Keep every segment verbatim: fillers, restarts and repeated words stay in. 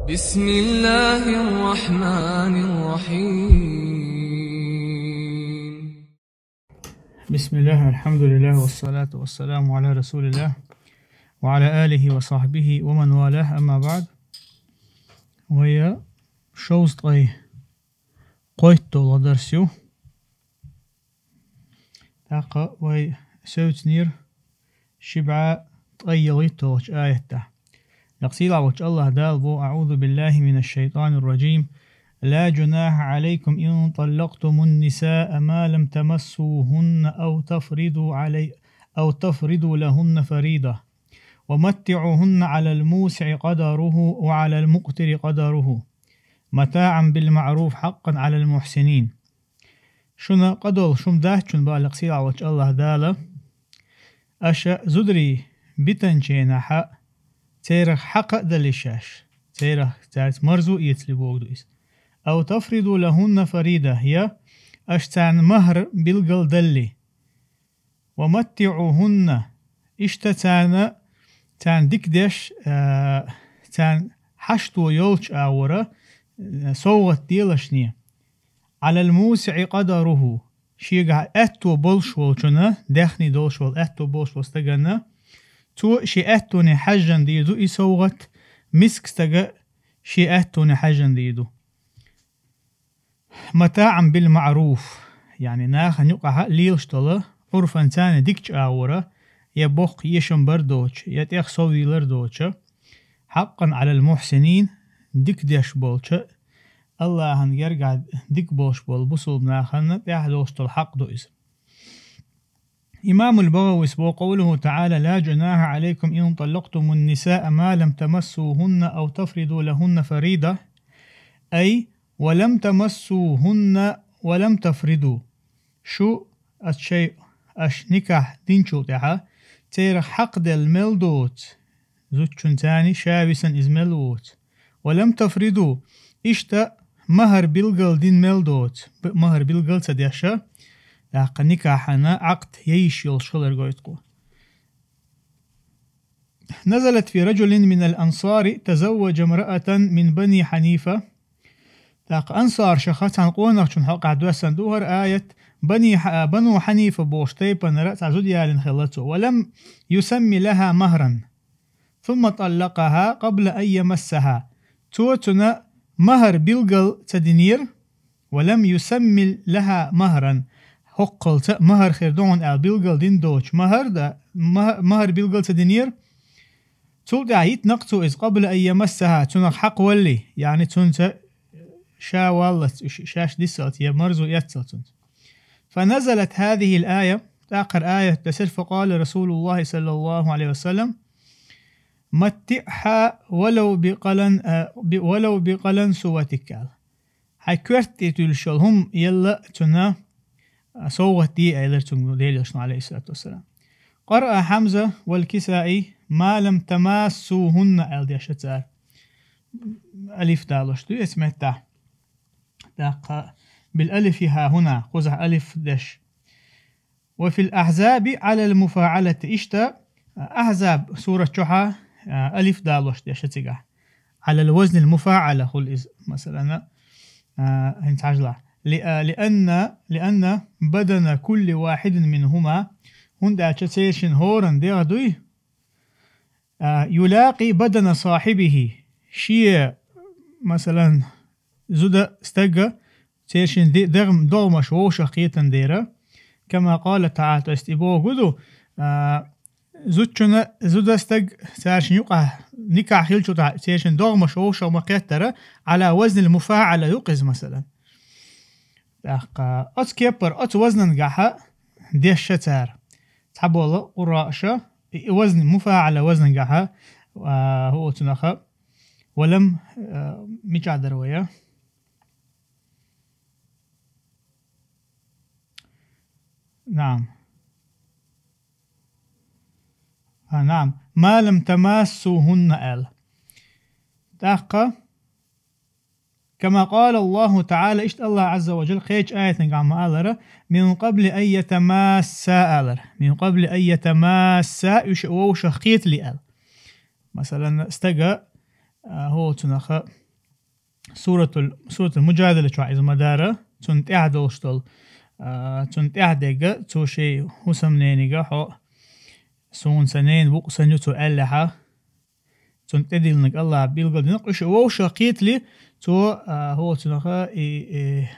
بسم الله الرحمن الرحيم. بسم الله، الحمد لله، والصلاة والسلام على رسول الله، وعلى آله وصحبه ومن والاه، أما بعد. Вай шовзткъе кхойтталагӀа дарс ю. ТӀаккха вай севцнера ши бӀаь ткъайоьлхуьйтталагӀча аятах. Лекха сийлахь волча АллахӀа Дала боху: أعوذ بالله من الشيطان الرجيم. لا جناح عليكم إن طلقتم النساء ما لم تمسوهن أو تفرضوا علي أو تفرضوا لهن فريضة. ومتعوهن على الموسع قدره وعلى المقتر قدره. متاعا بالمعروف حقا على المحسنين. Шуна къа долуш хӀума дац шуна, боху лекха сийлахь волча АллахӀа Дала. Аша зударий битанчу хенахь церах хьакъ а дала йиш яц, церах цаьрца марзо а эцале бохург ду иза. أو تفرضوا لهن فريضة, я аша царна махьар билгал далале. ومتعوهن, иштта царна, царна дика деш, а, царна хьашто йолчу агӀора, а, совгӀат делаш шуна. على الموسع قدره, шегахь аьтто болуш волчунна, даьхни долуш волу, аьтто болуш волу стаганна, цо шен аьттоне хьаьжжина дийр ду и совгӀат, миска стага шен аьттоне хьаьжжина дийр ду. متاعا بالمعروف, яъни нахана юкъахь лелаш долу, Ӏурфан царна дикачу агӀора, я боккха эшам бар доцуш, я тӀех совъялар доцуш, حقا على المحسنين, дика деш болчу, АллахӀан гергахь дика болуш болу бусалба нахана тӀехь долуш долу хьакъ ду иза. Имамул БагӀавис боху: قوله تعالى: لا جناح عليكم إن طلقتم النساء ما لم تمسوهن أو تفرضوا لهن فريضة, أي ولم تمسوهن ولم تفرضوا. Шу, ас шай, аша никахь динчул тӀаьхьа, церах хьакъ делла мел доцу, зудчун царна ша висина иза мел воцу. ولم تفرضوا, иштта махьар билгал дина мел доцу, б-, махьар билгал ца деш, тӀаккха никахьана Ӏакъд яйиш йолуш хилар гойту кху. نزلت في رجل من الأنصار تزوج امرأة من بني حنيفة. ТӀаккха ансаршах цхьана къонахчун хьокъехь доьссина ду хӀара аят, Бани Хьа-, Бану Хьанифа бохуш тайпанара цхьа зуда ялийна хилла цо. ولم يسم لها مهرا. ثم طلقها قبل أن يمسها. Цо цунна махьар билгал ца динера, ولم يسم لها مهرا. ХӀоккхалца махьар хир ду хьуна аьлла билгал дина доцуш, махьар да, махьар, махьар билгал ца динера. Цул тӀаьхьа йитина-кх цо иза, قبل أن يمسها, цунах хьакъ валале, яъни цуьнца ша валлалц, ш-, шаьш дисалц, я марзо эццалц цуьнца. فنزلت هذه الآية, тӀаккха хӀара аят доьссира, فقال رسول الله صلى الله عليه وسلم: متعها ولو بقلن-, а, би-, ولو بقلنسوتك, аьлла. Хьайн коьрта тӀе туьллуш йолу хӀума елла цунна, а, совгӀат де, аьллера цуьнга Делан Элчано, عليه الصلاة والسلام. قرأ حمزة والكسائي: ما لم تماسوهن, аьлла дешна цара. Алиф далош ду эцу меттехь. ТӀаккха بالألف ها هنا, кхузахь алиф деш. وفي الأحزاب على المفاعلة. Иштта, Ахьзаб сурат чохь а, а, алиф далош деш цигахь. على الوزن المفاعلة хуьлу иза, масалан, а, хӀинца хьажал. لأ-, لأن، لأن بدن كل واحد منهما, хӀунда аьлча церан хӀоранна дегӀ дуй, а, يلاقي بدن صاحبه. Шен, масалан, зуда стага церан де-, дегӀ-, догӀмаш вовшах кхетан дера. كما قال تعالى, то есть и бохург ду, а, зудчунна, зуда стаг цаьршинна юкъахь никахь хилча тӀехь церан догӀмаш вовшах ма кхеттара, على وزن المفاعلة ю-кх иза, масалан. ТӀаккха оцу кеппара, оцу вазнангахьа дешша цара. Цхьаболу къурраъша, и, и вазн, муфаъала вазнангахьа, а, хӀу оцунах, ولم, а, мичахь дара вай, а? نعم. А, نعم. ما لم تماسوهن аьлла. ТӀаккха, كما قال الله تعالى, иштта АллахӀ Ӏазза ва Жалла кхечу аятангахь ма алара, من قبل أن يتماسا алара. من قبل أن يتماسا, уьш вовшах кхетале аьлла. Масалан, стага а, хӀо цунаха суратул, суратул Муджадала чу иза ма дара, цунна тӀехь долуш долу, а, цунна тӀехь дегга, цо шен хӀусамненига хьо, суна сан нена вукъу сан ю цо аьллехьа, цунна тӀедиллинарг Аллахьа билгалдина, кхуьш вовшах кхетали, цо, а, хӀо цунаха и, и,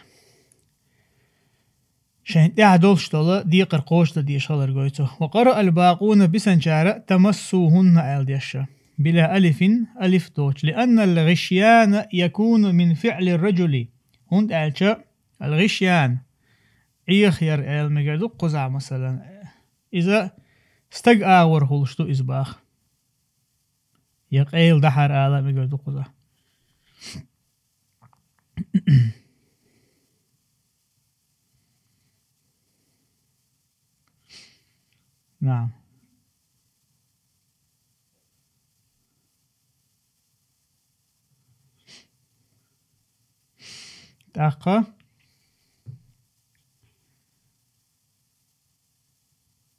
шайн тӀехь долуш долу декхар кхочушдан дезаш хилар гой цо. Ва къара аль-бакъуна бисанчара тамассухунна аьлла деша. Била алифин, алиф доцуш. Лианна аль-гӀишьяна якуну мин фиъли ар-раджули. ХӀунда аьлча аль-гӀишьян, Ӏехаяр аьлла мегар ду кхузахь, масалан. Иза стаг агӀор хуьлуш ду иза баха. Я къайла дахьар ала мегар ду кхузахь. НаӀам. ТӀаккха.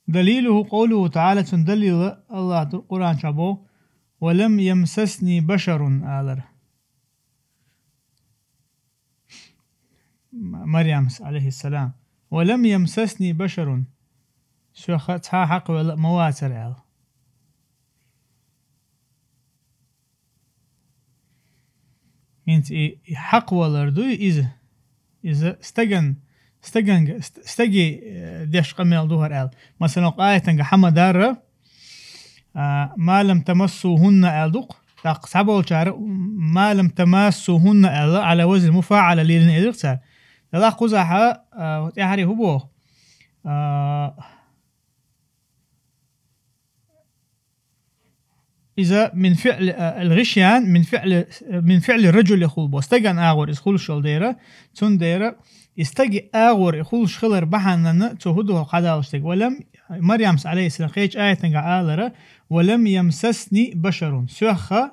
دليله قوله تعالى, цун далила Аллахьа Къуръан чу бо: «ولم يمسسني بشر», алар. М-, Марьямс, алейхиссалам. «ولم يمسسني بشر». Соьха цхьа хьакхвелла ма вацара аьлла. ХӀинца и, и хьакхвалар дуй иза. Иза стаган, стаганга, ст-, стаге, э, деш къамел ду хӀара аьлла. Масалан, къаятанга хьама дарра, а, «ما لم تمسوهن» аьлла дукх. ТӀаккха цхьаболчара «ما لم تماسوهن» аьлла, «على وزن مفاعلة» лелина элира цара. Делахь кхузахьа, а, тӀаьхьаре хӀу боху? А, иза мин фиъли, а, аль-гӀишьян, мин фиъли, мин фиъли раджули хул бо. Стаган агӀор иза хулуш йолу дера, цундела и стаги агӀор и хулуш хилар бахьанана цо хӀу духьа хьадалаш стаг. Валам, Марьямс, алейхиссалам, кхечу аятанга алара: «Валам ямсасни башарун». Соьхха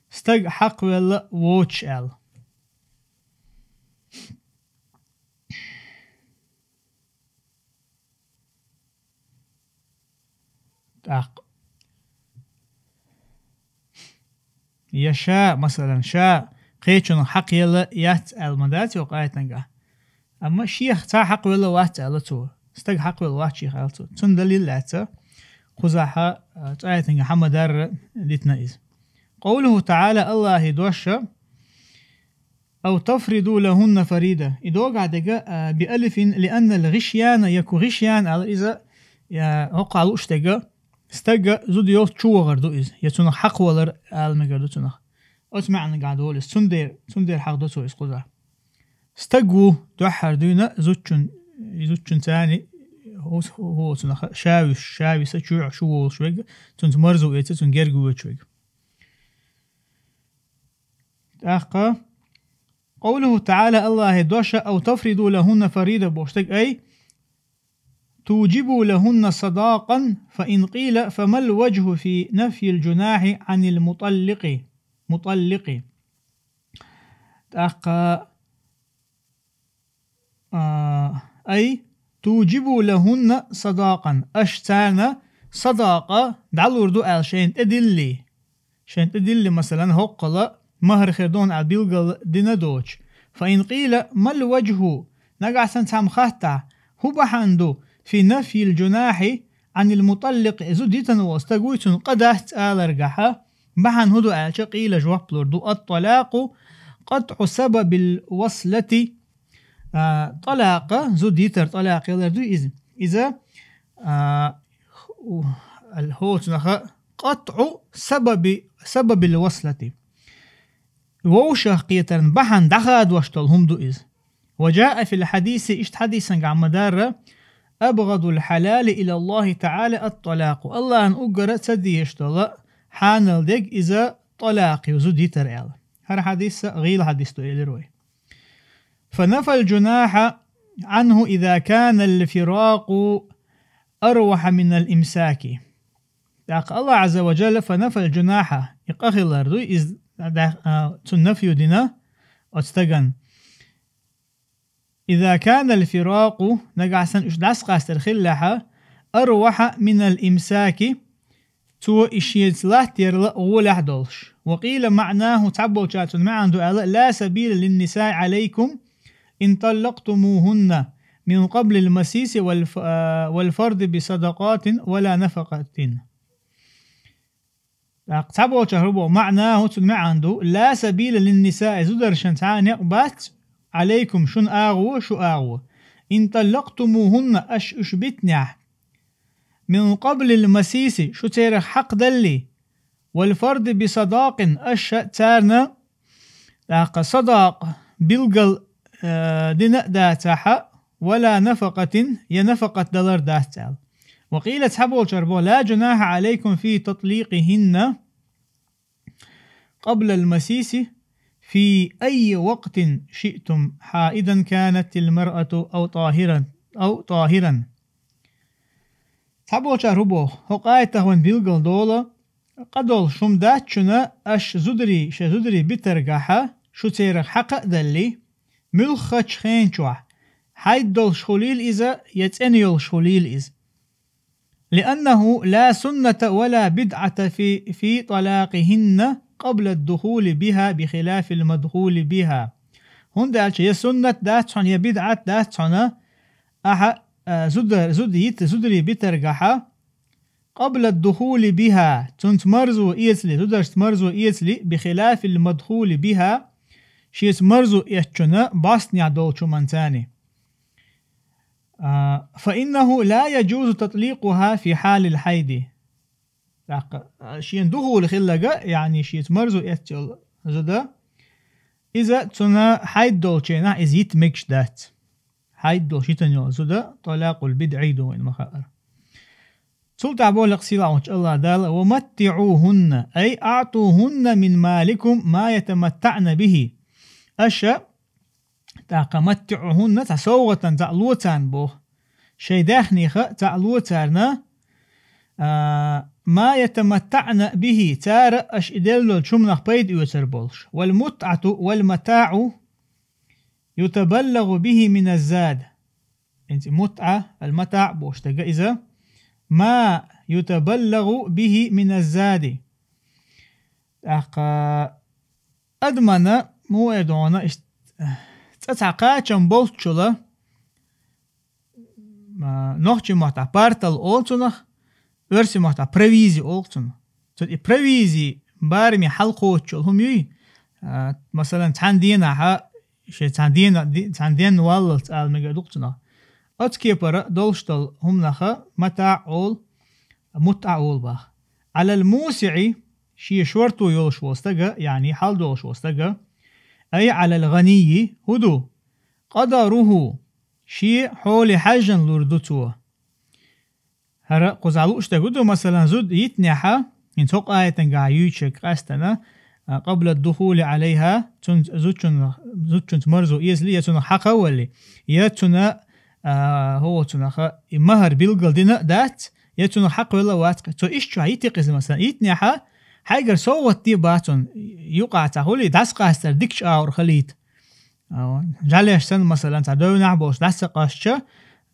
стаг хьакхвелла воцуш аьлла. ТӀаккха. Я ша, масалан, ша кхечунах хьакхъелла яц аьлла ма дац йокъу аятангахь. Амма шех цхьа хьакхвелла вац аьлла цо. Стаг хьакхвелла вац шех аьлла цо. Цунна далил лаьцна кхузахьа, а, цу аятангахь хьама дарра дитина иза. Къовлуху таӀала, Аллахьи дош: «Ав тафриду лахунна фарида». И догахь дега, а, би алифин, лианнал гӀишьяна, яку гӀишьян ала иза, я, хӀокху лууш дега, стага зуда йолчу чу вахар ду иза, я цунах хьакхвалар ала мегар ду цунах. Оцу маьӀнагахь долу иза. Цундер, цундер хьахдо цо иза кхузахь. Стаг ву дуьххьара дуьйна зудчун, зудчун царни хӀу-, хӀу-, хӀу-, цунах ша вуьш, ша виса чу, шу волуш вега, цунца марзо эца, цунна герга воьдуш вега. ТӀаккха, къовлуху таӀала, Аллахьи доша: «Ав тафриду лахунна фарида», бохуш дерг, ай, «туджибу лахунна садакъан, фа ин къила, фа мал ваджху фи нафйил джунахьи Ӏанил муталликъи». Муталликъи. ТӀаккха, а, ай, «туджибу лахунна садакъан». Аша царна садакъа дӀалур ду аьлла шайна тӀедилли. Шайн тӀедилли, масалан, хӀоккхала махӀар хир ду хьуна аьлла билгал дина доцуш. Фа ин къийла: «Мал ваджху?» Нагахь санна цхьамма хаттахь, хӀун бахьана ду, «фи нафйил джунахьи Ӏанил муталликъ», зуда йитина волу стаг вуй, цунна къа дац аларгахьа, бахьана хӀун ду аьлча, къийла, жоп лур ду: «Ат-талакъу къатӀу сабабил васлати». А, тӀалакъа, зуда йитар тӀалакъ ялар ду иза. Иза, а, у-, ал-, хӀоцунаха къатӀу сабаби, сабабил васлати. Вовшах кхетарна бахьана дӀахадош долу хӀума ду иза. Ва джаа фил хьадиси, иштта хьадисан гӀамма дарра: «Абгъадул хьалали илаллахи таӀала ат-талакъу». Аллахьан уггара ца дезаш долу хьанал дерг иза тӀалакъ ю, зуда йитар аьлла. ХӀара хьадис а гӀийла хьадис ду элира вай. «Фа нафал джунахьа Ӏанху иза канал фиракъу арваха минал имсаки». ТӀаккха Аллахь Ӏазза ва Джалла «фа нафал джунахьа», и къа хилар ду, иза да-, а, цунна нафью дина оцу стаган. «Иза канал фиракъу», нагахь санна уьш дӀасакъастар хиллехьа, «арваха минал имсаки», цо и шеца латтарла гӀолехь долуш. وقيل معناه, цхьаболча цун маьӀна ду аьлла: لا سبيل للنساء عليكم إن طلقتموهن من قبل المسيس والف-, آ, والفرض بصدقات ولا نفقة. ТӀаккха цхьаболча хӀу бо маьӀна, хӀу цун маьӀна ду: لا سبيل للنساء, зударшна цхьа а некъ бац, عليكم, шун агӀо, шу агӀо, إن طلقتموهن, аш уш битнехь, من قبل المسيس, шу церах хьакхадалли, والفرض بصداق, аша царна, тӀаккха садакъ билгал, э, дина а дацахьа, ولا نفقة, я нафакъат далар дац аьлла. وقيل, цхьаболчар бо: لا جناح عليكم في تطليقهن قبل المسيس في أي وقت شئتم, حائضا كانت المرأة أو طاهرا, أو طاهرا. Цхьаболчар хӀу бо: хӀокху аятах вайн билгал дола, къа долуш хӀума дац шуна, аш зударий, шайн зударий битаргахьа, шу церах хьакха а далли, муьлххачу хен чохь, хьайд долуш хуьлийла иза я цӀена йолуш хуьлийла иза. لأنه لا سنة ولا بدعة في, في طلاقهن قبل الدخول بها بخلاف المدخول بها. ХӀунда аьлча я суннат дац хьуна, я бидӀат дац хьуна, ахьа, а, зуда-, зуда йита-, зударий битаргахьа, قبل الدخول بها, цунца марзо эцале, зударшца марзо эцале, بخلاف المدخول بها, шеца марзо эцначунна бӀостанехь долчу хӀуманца. А, فإنه لا يجوز تطليقها في حال الحيض. ТӀаккха, а, шена духула хилларг, яъни шеца марзо эцна йолу зуда, иза цунна хьайд долчу хенахь иза йита мегаш дац. Хьайд долуш йитина йолу зуда, طلاق البدعي ду вайна ма-хаъара. Цул тӀаьхьа боху лекха сийлахь волчу АллахӀ Дала: ومتعوهن, أي أعطوهن من مالكم ما يتمتعن به. Аша, тӀаккха, متعوهن, цхьа совгӀатана цхьаъ ло царна боху. Шайн даьхнех цхьаъ ло царна, а, ما يتمتعن به, цара аша и делла долчу хӀуманах пайда оьцур болуш. والمتعة والمتاع يتبلغ به من الزاد. ХӀинца мутӀа, ал-матаӀ бохуш дерг иза. ما يتبلغ به من الزاد. ТӀаккха адамана, муха эр ду хьуна, иштта цкъа цхьа кхачам болччула, а, нохчийн маттахь партал олу цунах, оьрсийн маттахь провизи олу цунах. Цу и провизи бараме хьалакхочуш йолу хӀума юй, а, масалан, цхьана дийнахьа, шен цхьана дена, ди-, цхьана денна валлалц ала мегар ду-кх цунах. Оцу кепара долуш долу хӀуманах матаӀ олу, мутӀа олу боху. على الموسع, шен шорто йолуш волу стага, яъни хьал долуш волу стага, أي على الغني, хӀун ду? قدره, шен хьоле хьаьжжина лур ду цо. ХӀара кхузахь лууш дерг ду, масалан, зуда йитинехьа, хӀинца хӀокху аятангахь юьйцург къаьстина, а, قبل الدخول عليها, цунца, зудчун-, зудчунца марзо эцале, я цунах хьакха а валале, я цунна, а, хӀокху цунах и махӀар билгал дина а дац, я цунах хьакхавелла а вац-кх. Цо иштта чохь йити-кх иза, масалан, йитинехьа, хьайгара совгӀат де бац хьуна, юкъахь цхьа хуьлий, дӀасакъастар дикачу агӀор хилийта. Ава. ЖӀаьлеш санна, масалан, цхьа девнахь болуш дӀаса ца къастича,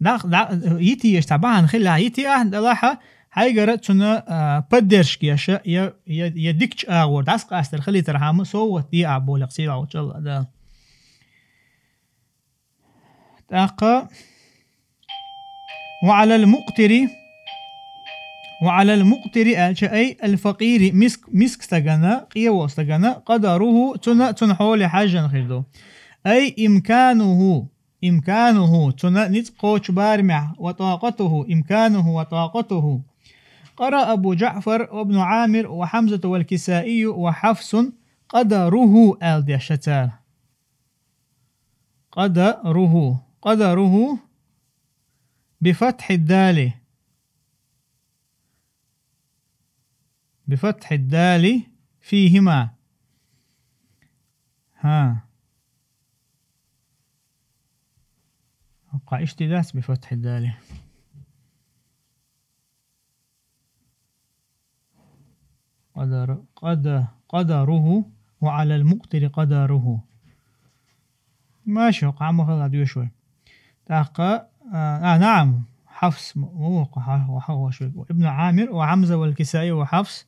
дӀа-, дӀа-, йити еш цхьа бахьана хилахь, йити ахь, делахь а, хьайгара цунна, а, поддержка еш, я, я, я дикачу агӀор дӀасакъастар хилийтархьама совгӀат де ахь боху лекха сийлахь волчу АллахӀ Дала. ТӀаккха وعلى المقتر, وعلى المقتر аьлча, أي الفقير, миск-, миска стагана, къе волу стагана, قدره, цунна, цунна хьоле хьаьжжина хир ду. أي إمكانه, إمكانه, цунна ницкъ кхочу барамехь, وطاقته, إمكانه وطاقته. قرأ أبو جعفر وابن عامر وحمزة والكسائي وحفص قدره аьлла дешна цара. قدره. قدره بفتح الدال. بفتح الدال فيهما. ها. أبقى اشتداس بفتح الدال. قدر-، قد-، قدره وعلى المقتر قدره. ماشي، وقع مخلع ديو شوي. تحقق، آه، آه، نعم، حفص م-، مو وقع، وح-، وح-، وح-، شوي. ابن عامر وحمزة والكسائي وحفص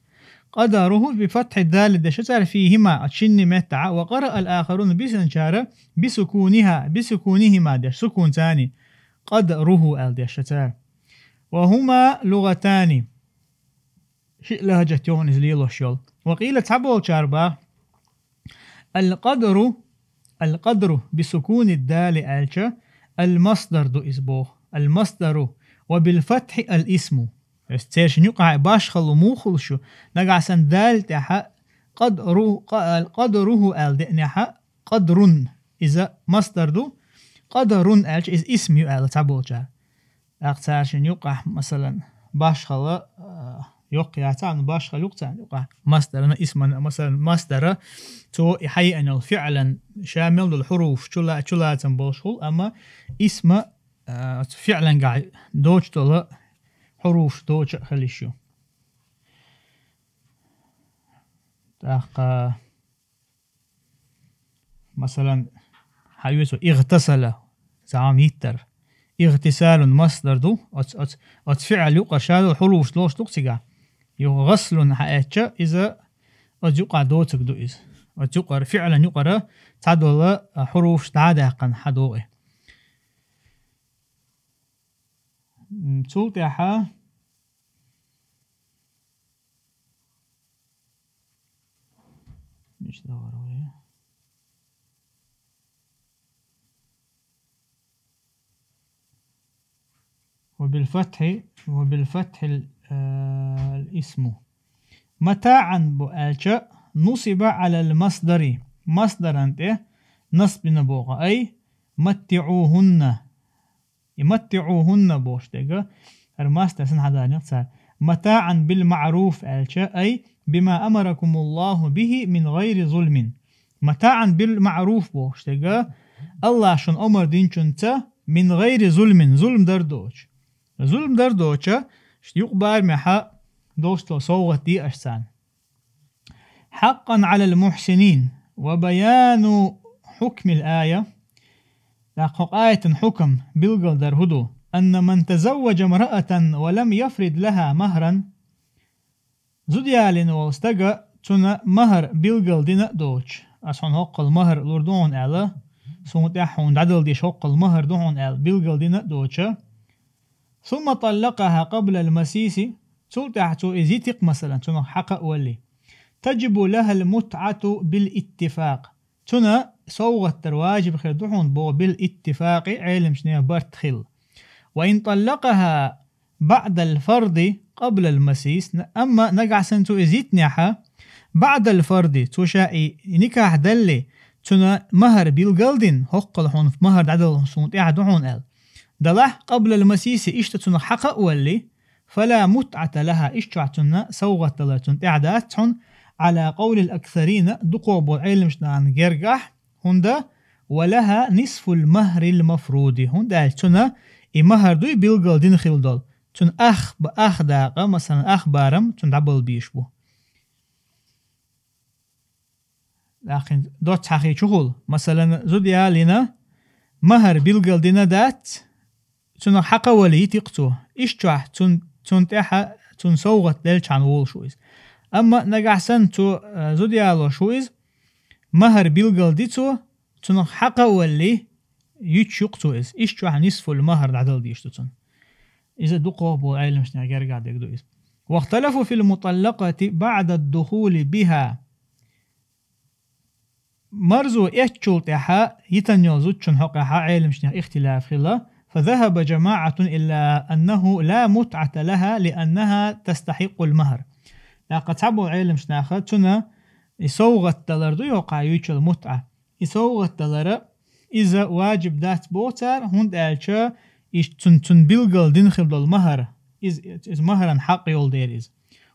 قدره بفتح الدال деш цар فيهما, а шинни меттаӀа, وقرأ الآخرون, бисанчара بسكونها, بسكونهما деш, сукун цани, قدره аьл деш цар. وهما لغتان, ши лахӀжат йоӀан из лелош йол. وقيل, цхьаболчар ба, القدر, القدر بسكون الدال аьлча, المصدر ду из боху. المصدر وبالفتح الاسم. То есть цершин юкъахь башхало муха хуьлу шу, нагахь санна дал тӀехьа قدره, قدره аьлла деънехьа, قدر, иза масдар ду, قدر аьлча, иза исм ю аьлла цхьаболчара. ТӀаккха цершин юкъахь, масалан, башхало, а, йоккха яц, амма башхало юкъа царна юкъахь. Масдарана, исмана, масалан, масдара, цо и хьайиъна йолу фиълан, ша мел долу хьуруф чула-, чулацам болуш хуьлу, амма исма, а, оцу фиълангахь доцуш долу хьуруф доцуш а хила йиш ю. ТӀаккха, масалан, хьан оьцу اغتسل, заман йиттар. اغتسال масдар ду, оц, оц, оц фиъл юкъара ша долу хьуруф долуш ду-кх цигахь. Юха غسل хьан эцча, иза оц юкъахь доцург ду иза. Оц юкъара, фиълан юкъара цхьадолу, а, хьуруф дӀа а даьккхина хьан догӀу. М, цул тӀаьхьа Мишта вара вай? وبالفتح، وبالفتح ال-, آه، الاسم. متاعا бу аьлча, نصب على المصدر. Масдаран тӀе насб дина боху, أي متعوهن. И متعوهن бохуш дерг, хӀара масдар санна хьадалийна цара. متاعا بالمعروف аьлча, أي بما أمركم الله به من غير ظلم. متاعا بالمعروف бохуш дерг, АллахӀа шуна омар динчунца من غير ظلم, зулм дар доцуш. Зулм дар доцуш, юкъа барамехьа долуш долу совгӀат де аша царна. حقا على المحسنين وبيان حكم الآية. ТӀаккха хӀокху аятан хьукам билгалдар хӀун ду? أن من تزوج امرأة ولم يفرض لها مهرا. Зуда ялийна волу стага цунна махӀар билгал дина а доцуш, ас хьуна хӀоккхул махӀар лур ду хьуна аьлла, суна тӀехь хьуна дӀадала дезаш хӀоккхул махӀар ду хьуна аьлла билгал дина а доцуш, ثم طلقها قبل المسيس, цул тӀаьхьа цо иза йити-кх, масалан, цунах хьакха а валале. تجب لها المتعة بالاتفاق. Цунна совгӀат дар важиб хир ду хьуна боху بالاتفاق, Ӏеламчу нехан барт хилла. وإن طلقها بعد الفرض قبل المسيس, амма нагахь санна цо иза йитинехьа, بعد الفرض, цо ша и никахь далале, цунна махӀар билгал дина, хӀоккхул хьуна махӀар дӀадала суна тӀехь ду хьуна аьлла. Далахь قبل المسيس, иштта цунах хьакха а валале, فلا متعة لها, иштта чохь цунна совгӀат далар цунна тӀехь дац хьуна, على قول الأكثرين, дукхох болу Ӏеламчу нахана гергахь, хӀунда, ولها نصف المهر المفروض, хӀунда аьлча цунна и махӀар дуй билгал дина хилла долу, цунна ах, ах дакъа, масалан, ах барам цунна дӀабала безаш бу. ТӀаккха доцца хьахийча хӀун хуьлу? Масалан, зуда ялийна, махӀар билгал дина дац, цунах хьакха а валале йити-кх цо. Иштта чохь цун, цунна тӀехьа, цунна совгӀат делчхьана волуш ву иза. Амма нагахь санна цо, э, зуда ялош ву иза, махӀар билгал ди цо, цунах хьакха а валале, йитуш ю-кх цо иза. Иштта чохь نصف المهر дӀадала дезаш ду цунна. Иза дукхох болу Ӏеламчу нехан гергахь дерг ду иза. واختلفوا في المطلقة بعد الدخول بها. Марзо эцначул тӀаьхьа йитина йолу зудчун хьокъехь Ӏеламчу нехан ихтилаф хилла. فذهب جماعة إلى أنه لا متعة لها لأنها تستحق المهر. ТӀаккха цхьаболу Ӏеламчу наха цунна и совгӀат далар дуй хӀокху юьйцуш йолу мутӀа. И совгӀат далар иза важиб дац боху цара, хӀунда аьлча иштта цун, цунна билгал дина хир долу махӀар, иза, иза махӀаран хьакъ йолу дела иза.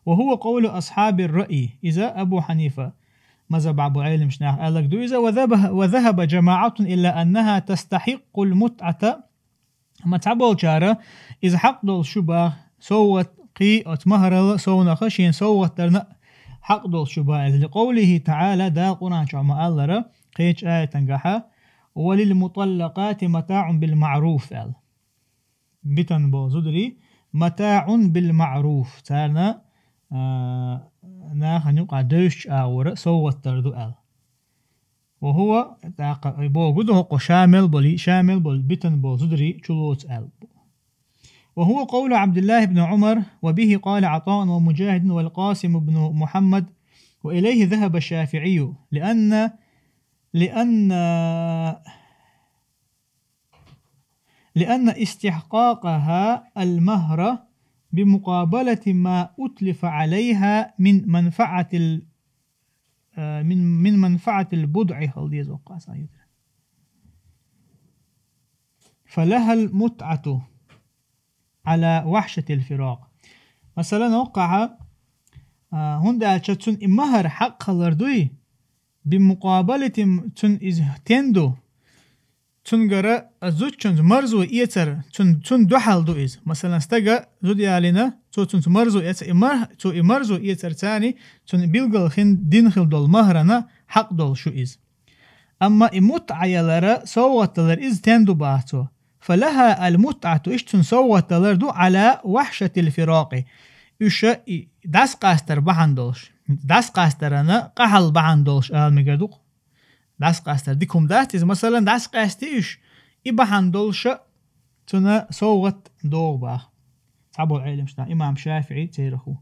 وهو قول أصحاب الرأي, иза Абу Хьанифа мазхӀабехь болу Ӏеламчу наха аьлларг ду иза, وذهب، وذهب جماعة إلى أنها تستحق المتعة. Амма цхьаболчара иза хьакъ долуш ю боху, совгӀат кхин оцу махӀарал совнаха шена совгӀат дарна хьакъ долуш ю боху иза. لقوله تعالى, Дала Къуръан чохь ма-аллара, кхечу аятангахьа, وللمطلقات متاع بالمعروف аьлла. Битина болу зударий, متاع بالمعروف, царна, а, нахана юкъа девзача агӀора совгӀат дар ду аьлла. وهو, тӀаккха бохург ду хӀокхо, шамил бола, шамил бола, битан бола зударий чулоцу аьлла. وهو قول عبد الله بن عمر، وبه قال عطاء ومجاهد والقاسم بن محمد، وإليه ذهب الشافعي، لأن، لأن، لأن استحقاقها المهر بمقابلة ما أتلف عليها من منفعة ال-، آه، من، من منفعة البضع، хала деза воккха сан юкъа. فلها المتعة على وحشة الفراق. Масала, воккхахьа, а, хӀунда аьлча цунна и махӀар хьакъ хилар дуй, بمقابلة, цунна иза тен ду, цунгара а зудчунца марзо эцар, цун-, цунна дуьхьал ду иза. Масала, стага зуда ялийна, цо цунца марзо эца, и мар-, цо и марзо эцар царна, цунна билггал хин дина хила долу махӀарана хьакъ долуш ю иза. Амма и мутӀа ялар, совгӀат далар иза тен ду боху цо. فلها المتعة, иштта цунна совгӀат далар ду, على وحشة الفراق. Уьш и дӀасакъастар бахьана долуш. ДӀасакъастарана къахьал бахьана долуш ала мегар ду-кх. ДӀасакъастар дика хӀума дац иза. Масала, дӀасакъаьсти уьш, и бахьана долуша цунна совгӀат догӀу боху цхьаболу Ӏеламнаха, имам ШафиӀи церах ву.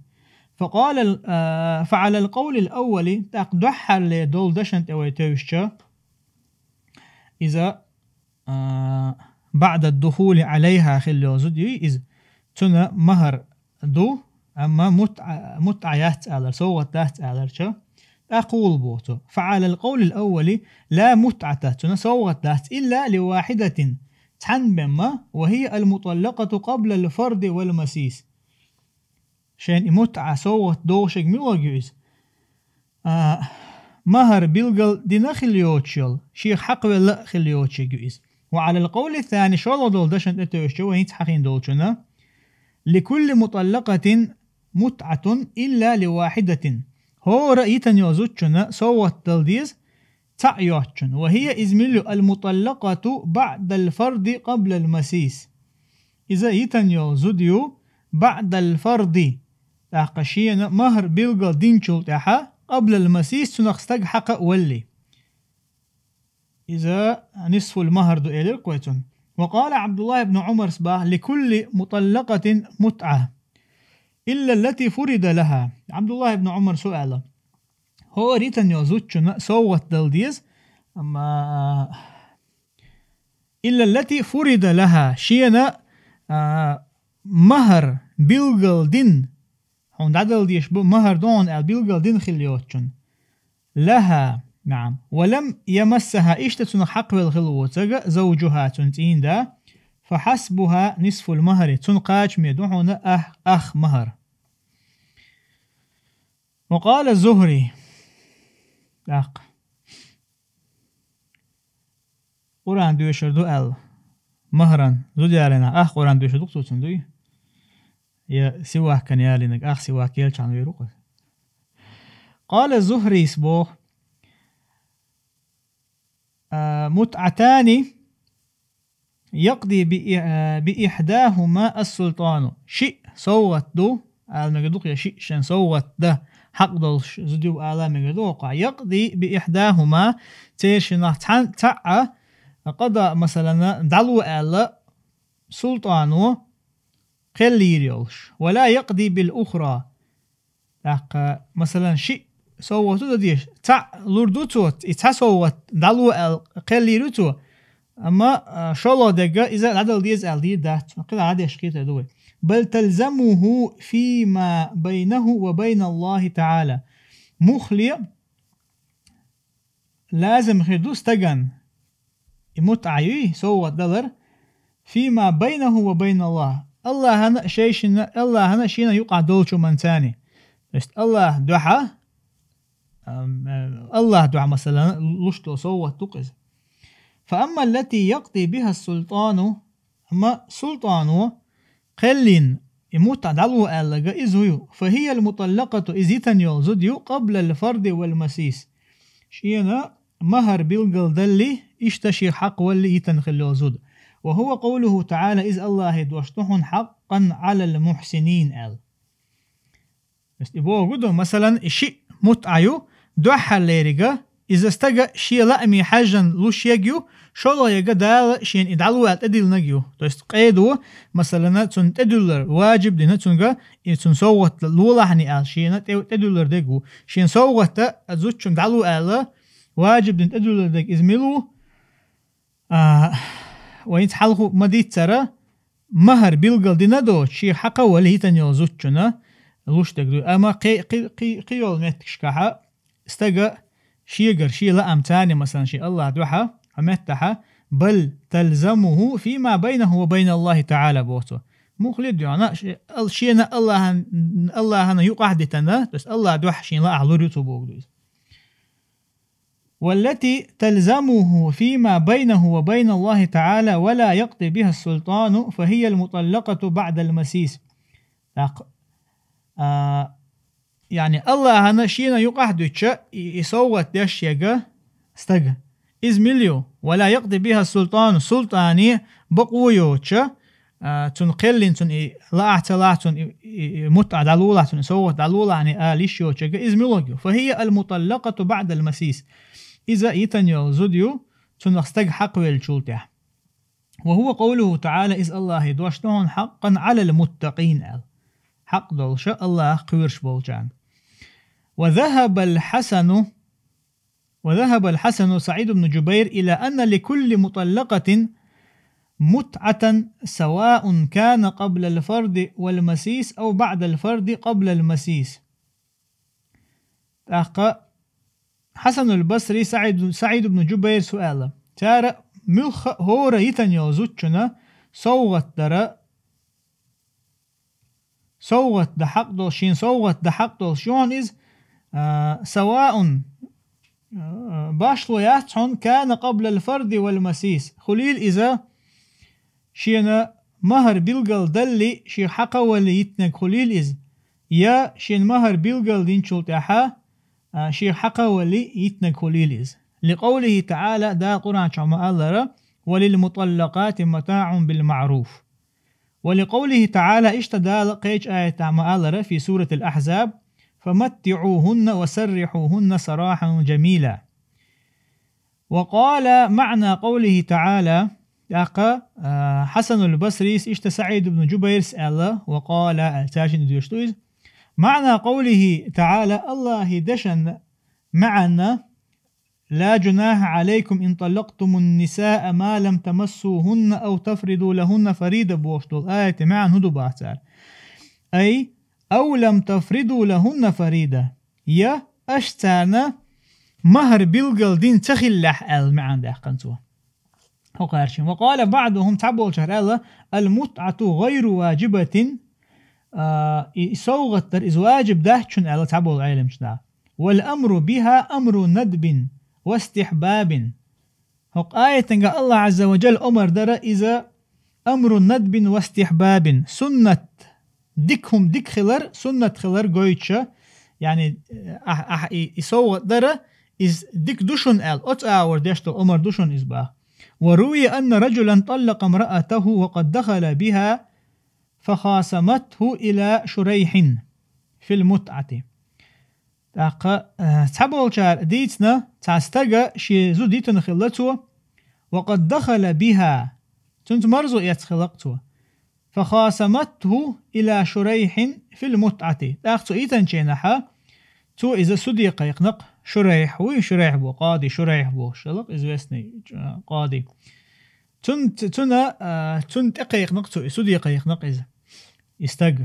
فقال ال-, а, فعلى القول الأول, тӀаккха дуьххьарле долу дашна тӀе вай тевжича, иза, а, بعد الدخول عليها хила йолу зуда юй иза. Цунна махӀар ду, амма мутӀа, мутӀа яц алар, совгӀат дац аларча, тӀаккха хӀун боху цо? فعلى القول الأول لا متعة, цунна совгӀат дац, إلا لواحدة, цхьанна бен ма, وهي المطلقة قبل الفرض والمسيس. Шайна и мутӀа совгӀат догӀушег мила ю иза? А, махӀар билггал дина хила йоцуш йолу, шех хьакхавелла а хила йоцуш ю иза. وعلى القول الثاني, шолгӀа долу дашна тӀе тевжича вай хӀинца хьахийна долчунна, لكل مطلقة متعة إلا لواحدة. ХӀора йитина йолу зудчунна совгӀат дала деза цхьаъ йоцучунна. وهي, иза мила ю, المطلقة بعد الفرض قبل المسيس. Иза йитина йолу зуда ю بعد الفرض, тӀаккха шена махӀар билггал динчул тӀаьхьа, قبل المسيس, цунах стаг хьакха а валале. Иза نصف المهر ду элира-кх вай цунна. وقال عبد الله بن عمر, боху, لكل مطلقة متعة إلا التي فرض لها. Ӏабдуллахь ибн Ӏумара аьлла: хӀора йитина йолу зудчунна совгӀат дала деза, амма إلا التي فرض لها, шена, а, махӀар билггал дина, хьуна дӀадала дезаш бу, махӀар ду хьуна аьлла, билггал дина хила йоцучунна. لها, نعم, ولم يمسها, иштта цунах хьакхавелла хила воцург, زوجها, цуьнан цӀийнда, فحسبها نصف المهر, цунна кхачаме ду хьуна ах, ах махӀар. وقال الزهري, тӀаккха Къуръан доьшур ду аьлла, махӀаран, зуда ялийнарг ах Къуръан доьшур ду-кх цо цунна, дуй? Я сивакан ялийнарг ах сивак елчахьана вер ву-кх иза. قال الزهري, боху, а, متعتان يقضي بإ-, а, بإحداهما السلطان. Шиъ совгӀат ду, ала мегар ду-кх, я шиъ шен совгӀат дан хьакъ долуш зуда ю ала мегар ду хӀокхахь. يقضي بإحداهما, церан шиннах цхьаъ, цхьаъ а къада, масалана, дӀало аьлла, султӀано кхел лийр йолуш. ولا يقضي بالأخرى. ТӀаккха, масалан, шиъ совгӀат ду дан дезаш, цхьаъ лур ду цо, и цхьа совгӀат дӀало аьлла кхел лийр ю цо, амма, а, шолгӀа дерг иза дӀадала деза аьлла дийр дац, кхидӀа дӀадеш кхетар ду вай. بل تلزمه فيما بينه وبين الله تعالى. Муххале лазим хир ду стагана, и мутӀа юй, совгӀат далар, فيما بينه وبين الله, Аллахьана а шайшинна, Аллахьана а шена а юкъахь долчу хӀуманца. То есть Аллахь дуьхьа, ам, э, Аллахь дуьхьа, масалан, луш долу совгӀат ду-кх иза. فأما التي يقضي بها السلطان, амма султӀано кхел лийна, и мутӀа дӀало аьлларг иза хӀун ю, فهي المطلقة, иза йитина йолу зуда ю, قبل الفرض والمسيس. Шена махӀар билггал далале, иштта шех хьакхавалале йитина хила йолу зуда. وهو قوله تعالى, иза Аллахьан дош ду хьуна, حقا على المحسنين аьлла. То есть и богу ду, масалан, и шиъ мутъа ю, дуьххьарлериг а, иза стага шен лааме хьаьжжан луш ерг ю, шолгӀа ерг а Дала шена и дӀалу аьлла тӀедиллинарг ю. То есть къе ду, масалан, цунна тӀедиллар, важиб дина цунга, и цунна совгӀат лолахьний аьлла, шена тӀе-, тӀедиллар дерг ву. Шена совгӀат а зудчунна дӀалу аьлла, важиб дина тӀедиллар дерг иза мила ву? А, вайца хьалха ма дийццара, махӀар билгал дина доцуш, шен хьакха вала йитина йолу зудчунна луш дерг ду. Амма кхи-, кхи-, кхи-, кхин йолу меттигашкахь стага шегара, шен лаам царна, масалан, шен Аллахь дуьхьа, хьан меттахь, «Бал талзамуху фима байнаху ва байна Аллахи таӀала», боху цо. Муха ле дуьхьа, ше-, ал-, шена Аллахьан-, Аллахьана юкъахь дитина, то есть Аллахь дуьхьа шен лаахь лур ю цо боху ду иза. «والتي تلزمه فيما بينه وبين الله تعالى ولا يقضي بها السلطان فهي المطلقة بعد المسيس». Так, а, яъни Аллахьана шена юкъахь дуьтуш и, и совгӀат деш ерг а стага. Иза мила ю? «ولا يقضي بها السلطان», султӀане бакъо йоцуш, а, цунна кхеллина, цунна и лаахь ца лахь, цунна и, и, и мутъа дӀалолахь, цунна и совгӀат дӀалолахьний ала йиш йоцуш ерг а, иза муьлхарг ю? «فهي المطلقة بعد المسيس». Иза йитина йолу зуда ю, цунах стаг хьакхавеллачул тӀаьхьа. «وهو قوله تعالى», иза Аллахьан дош ду хьуна, «حقا على المتقين», аьлла. Хьакъ долуш Аллахьах кхоьруш болчарна. «وذهب الحسن», «وذهب الحسن وسعيد بن جبير إلى أن لكل مطلقة متعة سواء كان قبل الفرض والمسيس أو بعد الفرض قبل المسيس». ТӀаккха Хьасанул Басри СаӀид, СаӀид ибн Джубайрс аьлла: цара муьлхха а хӀора йитина йолу зудчунна совгӀат дара, совгӀат дан хьакъ долуш, шен совгӀат дан хьакъ долуш ю хьуна иза, а, саваун, а, башхало яц хьуна, кана къаблал фарди вал масис, хуьлийла иза шена махӀар билгал далли, шех хьакхавалли йитинарг хуьлийла иза, я шена махӀар билгал динчул тӀаьхьа, а, шех хьакхавалли йитинарг хуьлийла иза. Ликъавлихи таӀала, Дала Къуръан чохь ма-аллара: «Ва лил муталлакъати матаӀун бил маъруф». Ва ликъавлихи таӀала, иштта Дала кхечу аятехь ма-аллара, фи суратил Ахьзаб: «Фаматтиъухунна ва саррихьухунна сарахьан жамила». Ва къала маъна къавлихи таӀала, тӀаккха, а, Хьасанул Басрис иштта СаӀид ибн Джубайрс аьлла, ва къала аьлла, цаьршинна доьшуш ду иза. Маъна къавлихи таӀала, Аллахьан дешан маьӀна: «Ла жунахьа Ӏалайкум ин таллакътумун нисаа ма лам тамассухунна ав тафриду лахунна фарида», бохуш долу аятан маьӀна хӀун ду боху цара? Ай, «ав лам тафриду лахунна фарида», я аша царна махӀар билгал дина ца хиллехь аьлла маьӀна даьккхина цо. ХӀокхаьршина. Ва къала баъдухум, цхьаболчара аьлла: «Ал мутъату гъайру важибатин», а, и, и совгӀат дар иза важиб дац шуна аьлла цхьаболу Ӏеламчу наха. «Вал амру биха амру надбин ва истихьбабин». ХӀокху аятанга Аллахь Азза ва Джалла омар дара иза амру надбин ва истихьбабин, суннат, дика хӀума дика хилар, суннат хилар гойтуша, яъни, ахь, ахь и, и совгӀат дара, иза дика ду шуна аьлла, оцу агӀор деш долу омар ду шуна иза боху. «Ва рувия анна раджулан таллакъа мраатаху ва къад дахала биха фахасаматху ила Шурайхьин фил мутъати». ТӀаккха, э, цхьаболчара дийцина, цхьа стага шен зуда йитина хилла цо, ва къад дахала биха, цуьнца марзо эцна хилла-кх цо. «Фахасаматху ила Шурайхьин фил мутъати». ТӀаккха цо йитинчу хенахь, цо иза суде кхайкхина-кх, Шурайхь вуй, Шурайхь бу, къади Шурайхь бу, шалакъ известный, а, къади. Цун-, цуьнан, а, цунна тӀе кхайкхина-кх цо, и суде кхайкхина-кх иза, и стаг.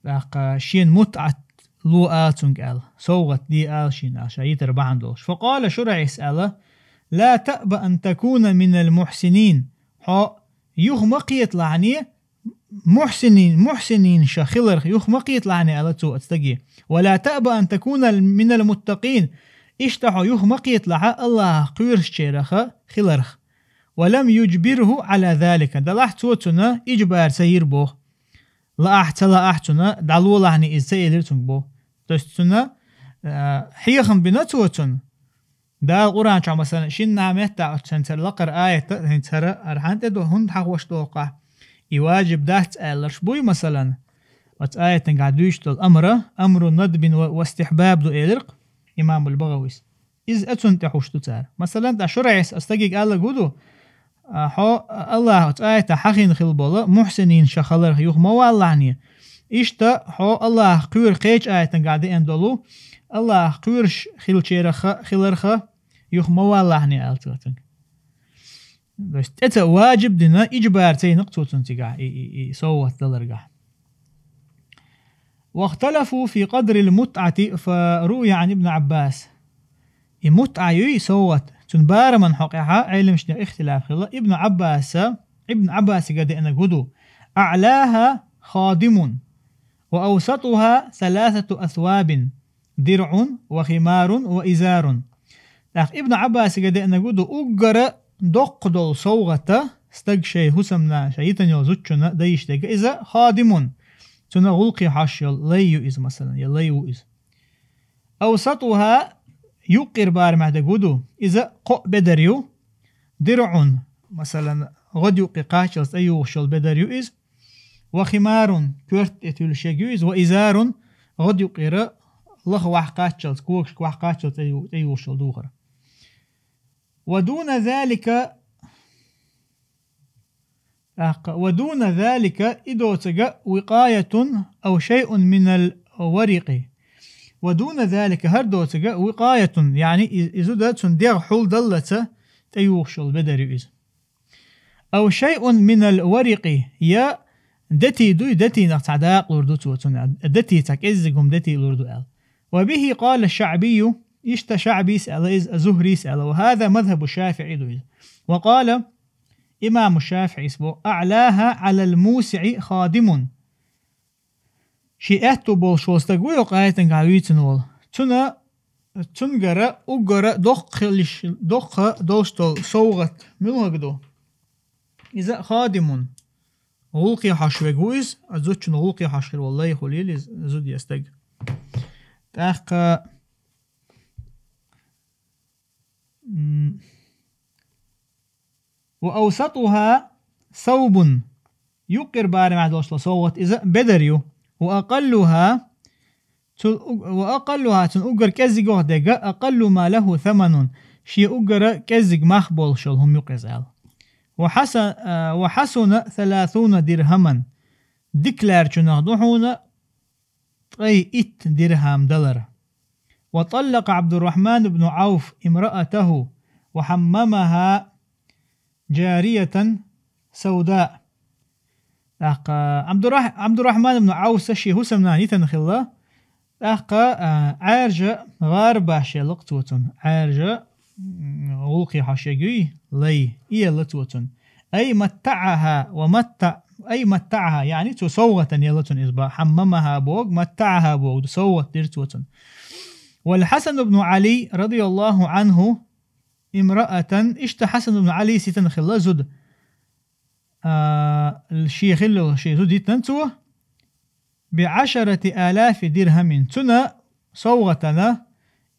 ТӀаккха шена мутъат ло ала цуьнга аьлла, совгӀат де ала шена аьлла, ша йитар бахьана долуш. Факъала Шурайхьис аьлла: «Ла таъба ан такуна минал мухьсинин». Хьо юха ма кхеталахьане, мухьсинин, мухьсинин ша хиларх юха ма кхеталахьане, аьлла цо оцу стаге. «Ва ла таъба ан такуна минал муттакъин». Иштта хьо юха ма кхеталахьа Аллахьах кхоьручарах хиларх. «Ва лам юджбирху Ӏала залика». Делахь цо цунна иджбар ца йира боху. Лаахь, ца лаахь цунна, дӀалолахьане иза ца элира цуьнга боху. То есть цунна, а, хьехам бина цо цунна. Дала Къуръан чохь, масалан, шинна меттахь оцу цара лакхара аят, хӀинца хӀара, хӀара хьан тӀе до, хӀунда хьахош доху ахь? И важиб дац аьлларш буй, масалан, Оцу аятангахь дуьйцуш долу амра, амру надбин ва, ва стихьбаб ду элира имамул БагӀавис. Иза а цунна тӀехь хӀуш ду цара. Масалан, тӀа шура Ӏеса стагиг аьлла гу ду, а, хьо Аллах оцу аятахь хьахийна хила болу мухьсинийн ша халарх юха ма валлахьне. Иштта хьо Аллах кхоьру кхечу аятангахь деана долу, Аллах кхоьруш хилчерах хиларха юха ма валлахьне аьлла цо цуьнга. То есть, тӀе ца ваджиб дина, иджбар ца йина-кх цо цунна цигахь, и, и, и совгӀат даларгахь. واختلفوا في قدر المتعة، فروي عن ابن عباس. И мутӀа юй совгӀат, цуьнан бараман хьокъехьа Ӏеламнехан ихтилаф хилла. Ибн Ӏаббаса, Ибн Ӏаббасига деанарг хӀун ду: أعلاها خادم، وأوسطها ثلاثة أثواب، درع وخمار وإزار. ТӀаккха Ибн Ӏаббасига деанарг хӀун ду: уггара доккха долу совгӀата стаг шайн хӀусамнана, шайн йитина йолу зудчунна дан йиш дерг иза хадимун. Цуьнан гӀуллакхе хьожуш йолу лай ю иза, масалан, я лай ву иза. أوسطها, юккъера барамехь дерг хӀун ду: иза кхоъ бедар ю. درع, масалан, гӀодаюккъе кхаччалц тӀеюхуш йолу бедар ю иза. وخمار, коьрта тӀе туьллуш ерг ю иза. وإزار, гӀодаюккъера лаха вахь кхаччалц, когашка вахь кхаччалц тӀею-, тӀеюхуш йолу духар. ودون ذلك, тӀаккха, ودون ذلك, и доцург وقاية أو شيء من الورق. ودون ذلك, хӀара доцург وقاية, яъни и, и зуда цуьнан дегӀ хьулдаллалц тӀеюхуш йолу бедар ю иза. أو شيء من الورق, я дети дуй, детийнах цхьа дакъа лур ду цо цунна, дети, цхьа кӀеззиг хӀума дети лур ду аьлла. وبه قال الشعبي, иштта ШаӀбис аьлла иза, Зухрис аьлла, وهذا مذهب الشافعي ду иза. وقال, имаму ШафиӀис бо: أعلاها على الموسع خادم. Шен аьтту болуш волу стаг ву йоккха аятангахь вуьйцина волу. Цуьнан, цуьнгара уггара доккха хилиш, доккха долуш долу совгӀат муьлхарг ду? Иза хадимун. ГӀуллакхе хьожуш верг ву иза, а зудчун гӀуллакхе хьожуш хир волу лай хуьлийла иза, зуда я стаг. ТӀаккха, м, وأوسطها ثوب. Юккъера барамехь долуш долу совгӀат иза бедар ю. وأقلها, цу-, وأقلها, цуьнан уггар кӀеззиг йогӀу дерг, أقل ما له ثمن. Шен уггара кӀеззиг мах болуш йолу хӀума ю-кх иза аьлла. وحس-, а, وحسن ثلاثون درهما. Дика лаьрчунах ду хьуна ткъе итт дирхьам далар. وطلق عبد الرحمن بن عوف امرأته وحممها جارية سوداء. ТӀаккха Абдуррах-, Абдуррахман ибн Ӏавса шен хӀусамнана йитина хилла. ТӀаккха, а, Ӏаьржа гӀарабаш елла-кх цо цунна. Ӏаьржа, м, гӀуллакхе хьожуш ерг юй, лай, и елла цо цунна. أي متعها ومتع-, أي متعها, яъни цо совгӀатана елла цунна иза боху. حممها боху, متعها боху, совгӀат дира цо цунна. والحسن بن علي رضي الله عنه امرأة, иштта Хьасан ибн Ӏалис йитина хилла зуда. А, шен хилла йолу шен зуда йитина цо, بعشرة آلاف درهم, цунна совгӀатана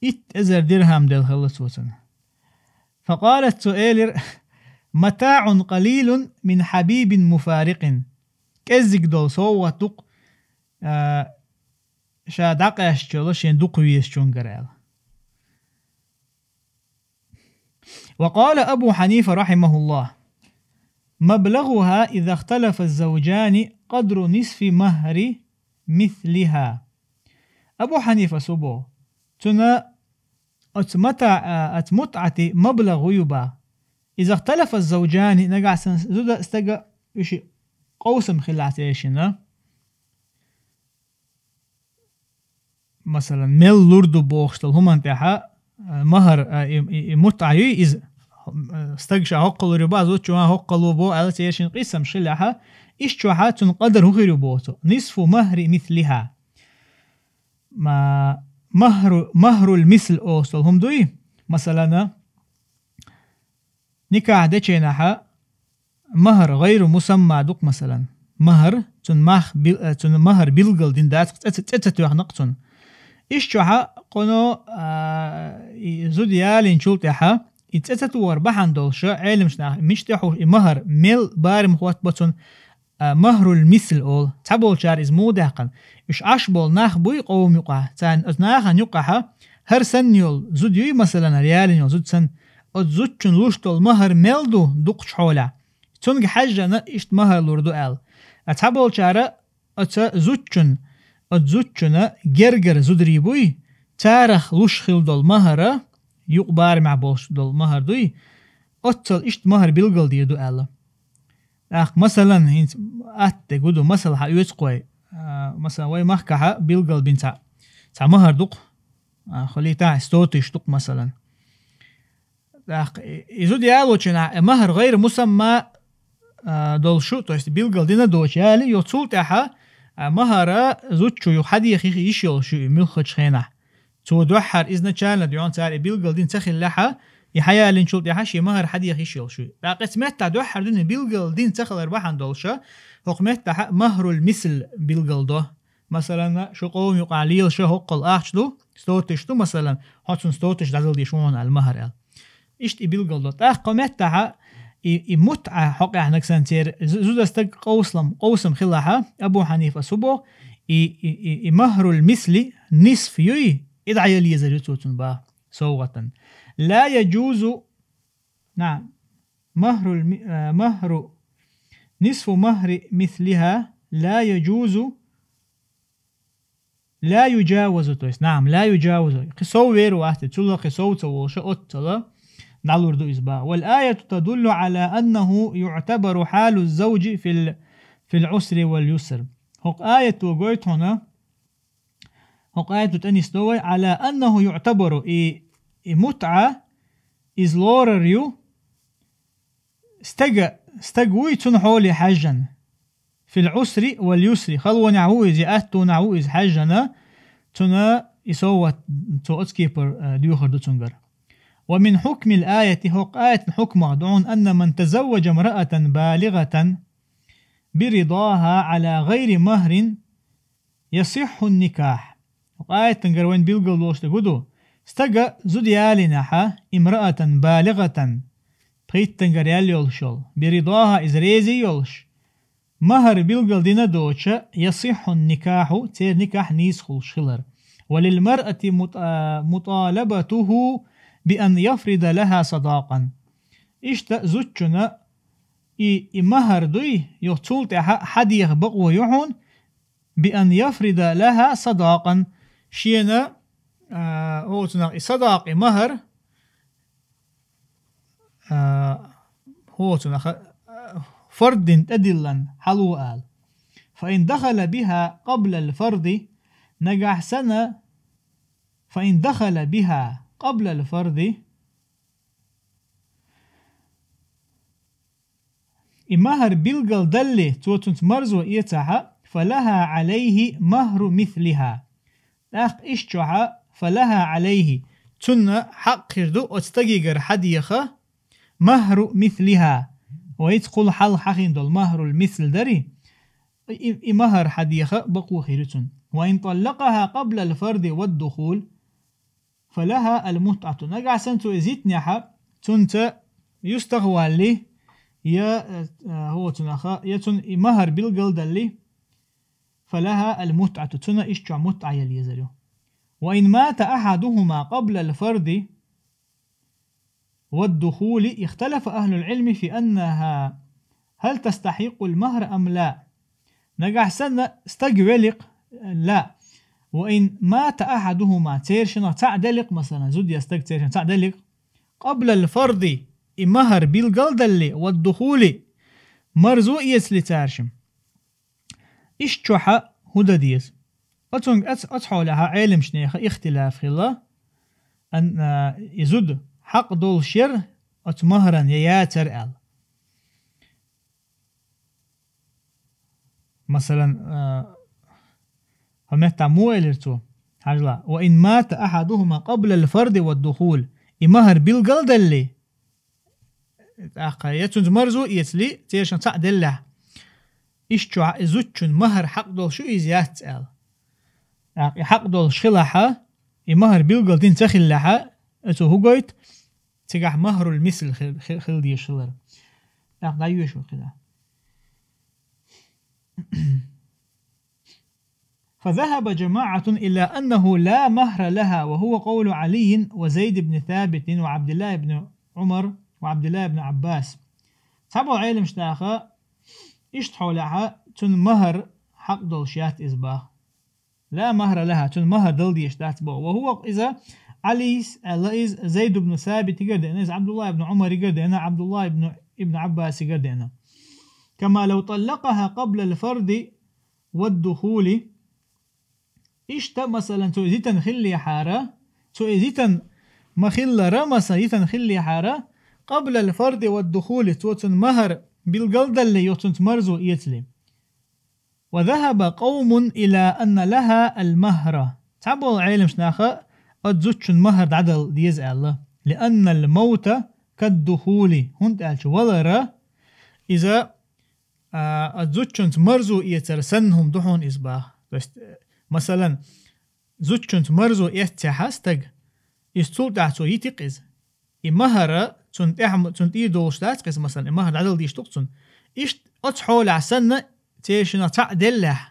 итт эзар дирхьам делла хилла цо цунна. فقالت, цо элира: متاع قليل من حبيب مفارق. КӀеззиг долу совгӀат ду-кх, а, ша дӀакъаьстачу йолу шен дукха везачуьнгара аьлла. وقال أبو حنيفة رحمه الله: مبلغها إذا اختلف الزوجان قدر نصف مهر مثلها. Абу Хьанифас боху, цуьнан оцу мата-, а, оцу мутӀати маблагӀ ву ю боху. إذا اختلف الزوجان, нагахь санна зуда а стага уьш къовсам хилахь церан шинна. Масалан, мел лур ду бохуш долу хӀуманна тӀехьа, а, махар, а, и, и, и мутӀа юй иза, а, стаг ша хӀоккхул лур ю боху, зудчо а хӀоккхул лур бу боху аьлла, церан шин къийсамаш хилахь, иштта чохь цуьнан къадар хӀун хир ю боху цо. نصف مهر مثلها. Ма-, махру-, махрул мисл олуш долу хӀума дуй? Масалан, никахь дечу хенахь махар гӀайру мусамма ду-кх, масалан. Махар, цуьнан мах бил-, э, цуьнан махар билггал дина дац-кх, цӀе ца, цӀе ца тоьхна-кх цунна. Иштта чохь кхуьнан, а, и зуда ялийначул тӀаьхьа, и цӀе ца тохар бахьана долуш, Ӏеламчу наха мича тӀе хьуш и махар, мел барам хӀоттабо цунна, а, махрул мисл олу. Цхьаболчара иза муха даьккхина? Уьш Ӏаш болу нах буй къоман юкъахь. Царна оцу нахана юкъахьа хӀара санна йолу зуда юй, масалан, хӀара ялийна йолу зуда санна, оцу зудчун луш долу махар мел ду дукхачу хьолехь, цунга хьаьжжана иштта махар лур ду аьлла. А цхьаболчара оцу зудчун, оцу зудчунна гергара зударий буй, царах луш хила долу махара, юкъа барамехь болуш долу махар дуй, оццал иштта махар билгалдийр ду аьлла. ТӀаккха, масалан, хӀинца атта де гу ду, масал хьан оьцу кхой, а, масалан, вай махкахьа билгалбина цхьа, цхьа махар дукха, а, хилийтахьа сто тысяч дукха, масалан. ТӀаккха и, и зуда ялочунахь, э, махар гӀайр мусамма, а, долуш ю, то есть билгал дина доцуш яли, йо цул тӀаьхьа, а, махара зудчо ю хьадеха йиш йолуш ю и муьлххачу хенахь. Цо дуьххьара изначально дуьйна цара и билгал дина ца хиллехьа, и хьаялинчул тӀаьхьа шен махар хьадеха йиш йолуш ю. ТӀаккха эцу меттахь дуьххьара дуьне билгал дина ца хилар бахьана долуша, хӀокху меттахьа махрул мисл билгал до. Масалан, шу къоман юкъахь лелаша хӀоккхул ахча ду, сто тысяч ду, масалан, хьо цунна сто тысяч дӀадала дезаш ву хьуна аьлла махар аьлла. Иштта и билгал до. ТӀаккха кхо меттахьа и, и мутӀа хьокъехь нагахь санна церан зу-, зуда стаг къовсалам, къовсам хилахьа, Абу Хьанифас хӀу боху, и, и, и, и махрул мисли нисф юй, и дӀаяла езар ю цо цунна баха совгӀатан. Ла яджузу, наам, махрул ми-, а, махру, нисфу махри мислиха, ла яджузу, ла юджавазу, то есть, наам, ла юджавазу. Кхин сов вер вац те, цул кхин сов ца волуша оццала дӀалур ду иза баха. Вал аяту тадуллу ала аннаху юътабару хьалу завджи фил, фил усри вал юср. ХӀокху аято гойту хьуна, хӀокху аято тӀе нисдо вай, ала аннаху юътабару, и, и мутӀа, иза лорар ю, стага, стаг вуй цунна хьоле хьаьжжана. Фил усри вал юсри, халонехь ву иза, я аттонехь ву иза хьаьжжана, цунна и совгӀат, цо оцу кепара, а, доьхур ду цуьнгара. Ва мин хьукмил аяти, хӀокху аятан хьукмах ду хьуна, анна ман тазавваджа мраатан балигӀатан биридаха ала гӀайри махрин ясиххьу никахь. ХӀокху аятангара вайн билгал долуш дерг хӀу ду? Стага зуда ялийнехьа, имраатан балигӀатан, пхийттангара ял йолуш йолу, биридаха иза реза йолуш, махар билгал дина доцуша, ясиххьу никахьу, церан никахь нийса хуьлуш хилар. Ва лил маръати мута-, муталабатуху би ан яфрида лаха садакъан. Иштта зудчунна и, и махар дуй, юха цул тӀаьхьа хьадеха бакъо ю хьуна, би ан яфрида лаха садакъан, шена, а, хӀоцунах и садакъ, и махар, а, хӀоцунах, а, фард дина тӀедиллан хьало ала. Фа ин дахала биха къаблал фарди, нагахь санна, фа ин дахала биха къаблал фарди, и махар билгал далли, цо цунца марзо эцахьа, фалаха алайхи махру мислиха. ТӀаккха иштта чохьа, фалаха алайхи, цунна хьакъ хир ду оцу стагигара хьадеха махру мислиха. Вайца кхул хьалха хьахийна долу махрул мисл дарий, и, и махар хьадеха бакъо хир ю цунна. Ва ин таллакъаха къаблал фарди вад духул, фалаха ал мутӀату. Нагахь санна цо иза йитинехьа, цунца юстах валли, я, э, хӀоцунаха, я цунна и махар билгал далли, фалаха ал мутӀату, цунна иштта чохь мутӀа яла езар ю. Ва ин мата ахьадухума къаблал фарди вад духули, ихталафа ахлул илми фи аннаха хал тастахьикъул махра ам ла. Нагахь санна стаг великъ, ла. Ва ин мата ахьадухума, цершинах цхьаъ деликъ, масалан, зуда я стаг цершинах цхьаъ деликъ, къаблал фарди, и махар билгал далли, вад духули, марзо эцали царшим. Иштта чохьа хӀу дан деза? Оцунга ац-, оцу хьолехьа Ӏеламчу нехан ихтилаф хилла, ан-, а, и зуда хьакъ долуш яра оцу махаран я яцара аьлла. Масалан, а, хӀокху меттахь муха элира цо? Хьажал, ва ин мата ахьадухума къаблал фарди вад духул, и махар билгал далли, тӀаккха я цуьнца марзо эцали, цершинах цхьаъ деллехь, иштта чохь и зудчун махар хьакъ долуш ю, иза яц аьлла. ТӀаккха и хьакъ долуш хилахьа, и махар билгал дина ца хиллехьа, оцо хӀу гойту, цигахь махрул мисл хи-, хи-, хила дезаш хилар. ТӀаккха дӀайоьшу кхидӀа. فذهب جماعة إلى أنه لا مهر لها، وهو قول علي وزيد بن ثابت وعبد الله بن عمر وعبد الله بن عباس. Цхьаболу Ӏеламнаха иштта хьолехьа цунна махӀар хьакъ долуш яц иза баха. لا مهر لها, цунна махӀар дала дезаш дац боху. وهو, иза Ӏалис аьлла, иза Зайд ибн Сабитигара деана, иза Абдулла ибн Умаригара деана, Абдулла ибн, ибн Аббасигара деана. كما لو طلقها قبل الفرض والدخول. Иштта, масалан, цо иза йитина хиллехьара, цо иза йитина ма-хиллара, масалан, йитина хиллехьара, قبل الفرض والدخول, цо цунна махӀар билгалдалле, йо цунца марзо эцале. وذهب قوم إلى أن لها المهر. Цхьаболу Ӏеламнаха оцу зудчунна махӀар дӀадала деза аьлла. لأن الموت كالدخول. ХӀунда аьлча валара иза, а, оцу зудчунца марзо эцар санна хӀума ду хьуна иза баха. То есть, э, масалан, зудчунца марзо эццехьа стаг, иза цул тӀаьхьа цо йити-кх иза. И махӀара цунна тӀехь-, цунна тӀера долуш дац-кх иза, масалан, и махӀар дӀадала дезаш ду-кх цунна. Иштта оцу хьолехь санна, церан шиннах цхьаъ деллехь,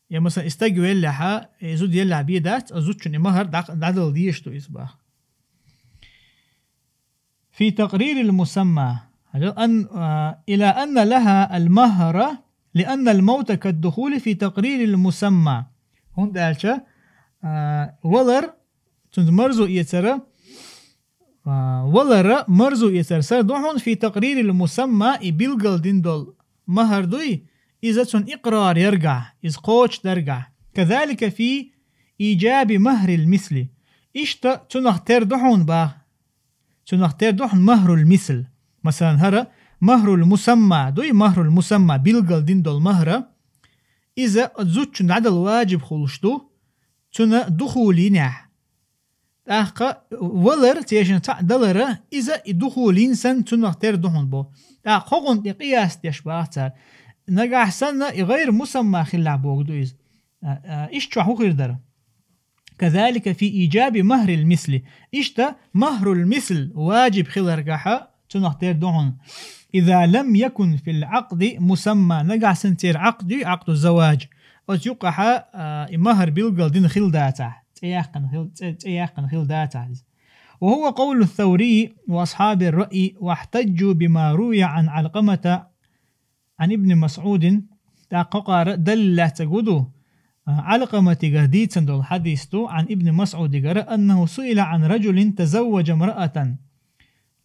я, масалан, и стаг веллехьа, и зуда еллехь бен дац, оцу зудчунна и махӀар дӀа-, дӀадала дезаш ду иза баха. في تقرير المسمى. أن، آه، إلى أن لها المهر لأن الموت كالدخول في تقرير المسمى. ХӀунда аьлча, а, валар, цунца марзо эцара, а, валара марзо эцар сар ду хьуна في تقرير المسمى, и билгалдина долу махӀар дуй, иза цунна икърар яргахь, иза кхочушдаргахь. كذلك في إيجاب مهر المثل. Иштта цунах тера ду хьуна баха. Цунах тера ду хьуна مهر المثل. Масалан, хӀара مهر المسمى дуй, مهر المسمى, билгалдина долу махӀара, иза оцу зудчунна дӀадала ваджиб хуьлуш ду, цунна духул йинехь. ТӀаккха валар, церан шиннах цхьаъ далара, иза и духул йина санна цунах тера ду хьуна боху. ТӀаккха хӀокхунна тӀе къияс деш баха цара. Нагахь санна и гӀайр мусамма хиллехь бохург ду иза. А, а, иштта чохь хӀун хир дара? كذلك في إيجاب مهر المثل. Иштта مهر المثل ваджиб хиларгахьа цунах тера ду хьуна. إذا لم يكن في العقد مسمى, нагахь санна церан Ӏакъд ю, عقد الزواج. Оцу юкъахьа, а, и махӀар билгалдина хила дацахь, цӀе яьккхина хила, цӀе, цӀе яьккхина хила дацахь иза. وهو قول الثوري وأصحاب الرأي، واحتجوا بما روي عن علقمة عن ابن مسعود, тӀаккха кхокхара далил лаьцнарг хӀун ду, а, Ӏалкъаматигара дийцина долу хьадис ду, عن ابن مسعودигара, أنه سئل عن رجل تزوج امرأة.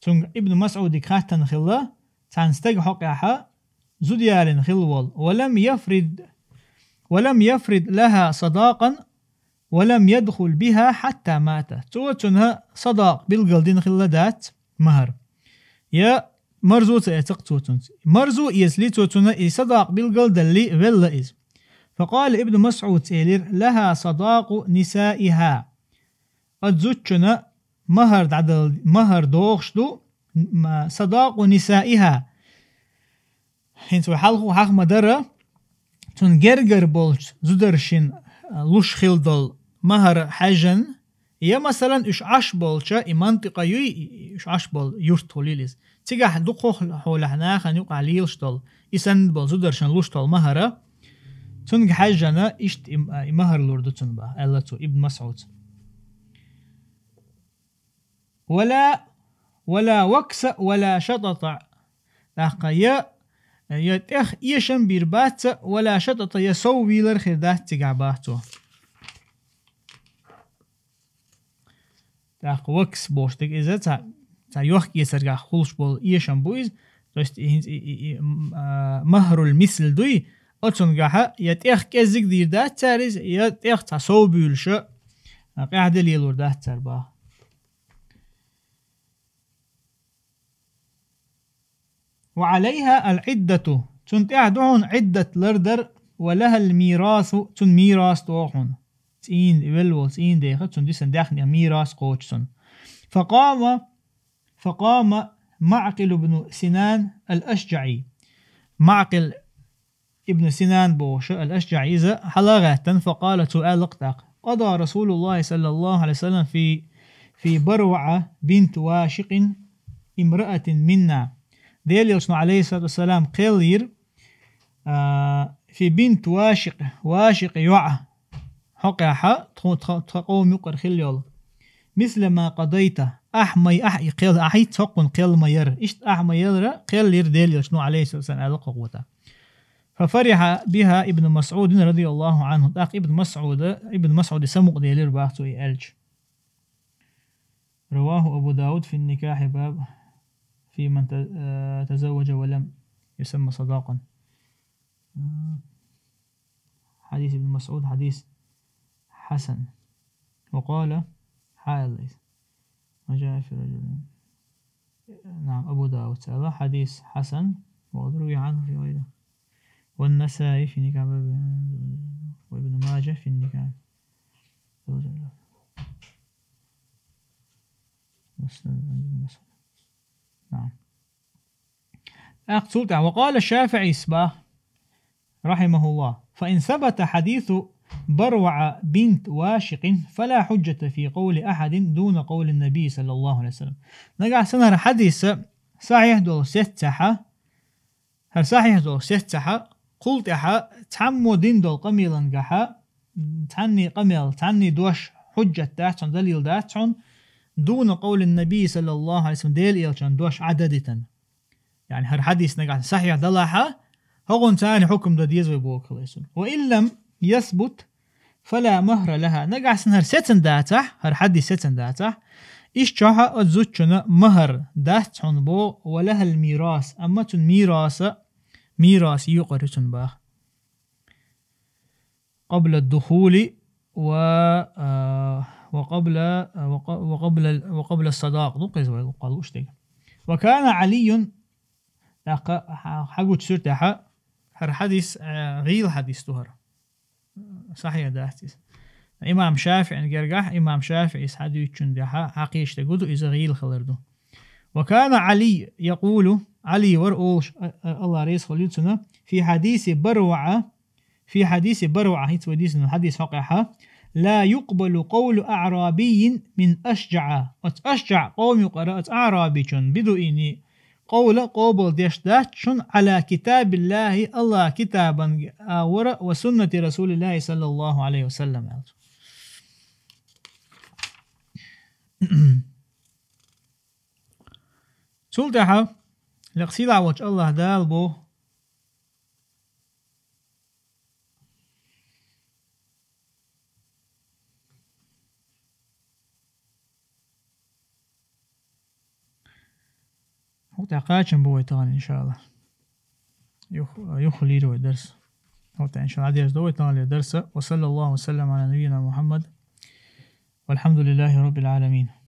Цуьнга Ибн МасӀудига хаьттина хилла, цхьана стага хьокъехьа зуда ялийна хилла волу. ولم يفرض، ولم يفرض لها صداقا ولم يدخل بها حتى مات. Цо цунна садакъ билгалдина хилла дац, махӀар. Я марзо ца эцна-кх цо цуьнца. Марзо эцале цо цунна и садакъ билгалдалале велла иза. فقال ابن مسعود, цо элира: لها صداق نسائها. Оцу зудчунна махӀар дӀадала, махӀар дохуш ду, м-, صداق نسائها. ХӀинца вай хьалха хьаха ма-дарра, цуьнан гергара болчу зударшна, а, луш хилла долу махӀар хьаьжжина, я, масалан, уьш Ӏаш болчу, и мантикъа юй, и, и уьш Ӏаш болу юрт хуьлийла иза. Цигахь дукхаххьолахь нахана юкъахь лелаш долу, и санна болу зударшна луш долу махӀара, цуьнга хьаьжжина, иштта и, а, и махӀар лур ду цунна баха, аьлла цо, Ибн МасӀуда. ولا، ولا وكس ولا شطط. ТӀаккха я, я тӀех эшам бийр бац, ولا شطط, я сов вийлар хир дац цигахь баха цо. ТӀаккха вакс бохуш дерг иза цхьа, цхьа йохка-эцаргахь хуьлуш болу эшам бу иза. То есть, и хӀинца и, и, и, м, а, махӀарул мисл дуй, оцуьнгахьа я тӀех кӀеззиг дийр дац цара иза, я тӀех цхьа сов буьйлуша, а, къаьхьа де лелор дац цара баха. وعليها العدة. Цунна тӀехь ду хьуна Ӏиддат лардар, ولها الميراث, цунна мирас догӀу хьуна. ЦӀийна, велла волу цӀийна деха, цунна дисина даьхни мирас кхочу цунна. فقام، فقام معقل بن سنان الأشجعي. МаӀкъил ибн Синан бохуша ал-АшжаӀи иза хьала а гӀаьттина, فقال, цо аьлла-кх тӀаккха: قضى رسول الله صلى الله عليه وسلم في، في بروعة بنت واشق امرأة منا. Делан Элчано, Ӏалайхиссалату вассалам, кхел йира А, في بنت واشق, Вашикъ йоӀ хьокъехьа, тхо-, тхо-, тха къовма юкъара хилла йолу. مثل ما قضيت, ахь ма-, ахь и кхел-, ахь хӀинца хӀокхунна кхел ма яра. Иштта ахь ма ялара, кхел йира Делан Элчано, عليه الصلاة والسلام, аьлла кху гӀуда. ففرح بها ابن مسعود رضي الله عنه. ТӀаккха Ибн МасӀуда, Ибн МасӀуде самукъаделира бах цо и аьлча. رواه أبو داود في النكاح باب في من ت-, آه، تزوج ولم يسم صداقا. حديث ابن مسعود حديث حسن. وقال حال ليس. وجاء في رجل. نعم، أبو داود سأل حديث حسن وقد روي عنه في غيره. والنسائي في نكاح باب وابن ماجه في النكاح. مسلم. نعم. ТӀаккха цул тӀаьхьа, وقال الشافعي, رحمه الله: فإن ثبت حديث بروعة بنت واشق فلا حجة في قول أحد دون قول النبي صلى الله عليه وسلم. Нагахь санна хӀара хьадис сахьихь долу сеццахьа, хӀара сахьихь долу сеццахьа, кхул тӀаьхьа цхьаммо дина долу къамелангахьа, цхьанний къамел, цхьанний дош хьуджат дац хьуна, далил дац хьуна, دون قول النبي صلى الله عليه وسلم, Делан Элчан дош Ӏададитан. Яъни хӀара хьадис нагахь сахьихь далахьа, хӀокхунна царна хӀукум дан деза вай боху хилла иза. وإن لم يثبت فلا مهر لها. Нагахь санна хӀара сецна дацахь, хӀара хьадис сецна дацахь, иштта чохьа оцу зудчунна махӀар дац хьуна боху, ولها الميراث, амма цунна мираса, мирас юкъара ю цунна баха. قبل الدخول و، آه، وقبل، وق-، وقبل ال-، وقبل الصداق. Ду кхеза вай лукъа лууш дерг. وكان علي, тӀаккха хьа-, хьагучу суьртехьа, хӀара хьадис, а, гӀийла хьадис ду хӀара. Сахьихь дац иза. Имам ШафиӀин гергахь, имам ШафиӀис хьадуьйцучун дехьа, хьакхийча дерг ду, иза гӀийла хилар ду. وكان علي يقول, Ӏали вара олуш, а, а, АллахӀ реза хуьлийла цунна, في حديث بروعة, في حديث بروعة, хӀинца вай дийцина хьадис хьокъехьа, لا يقبل قول أعرابي من أشجع. Оцу АшжаӀ къоман юкъара оцу аӀрабичун, бидуини, къовла къобал деш дац шуна على كتاب الله, АллахӀ китабан агӀора, وسنة رسول الله صلى الله عليه وسلم аьлла. Цул тӀаьхьа лекха сийлахь волчу АллахӀ Дала боху. ХӀокху тӀехь кхачам бу вай тахана, иншааллахӀ. Юх-, юха лийр вай дарс. ХӀокху тӀехь, иншааллахӀ, деза ду вай тахана лер дарса. وصلى الله وسلم على نبينا محمد. والحمد لله رب العالمين.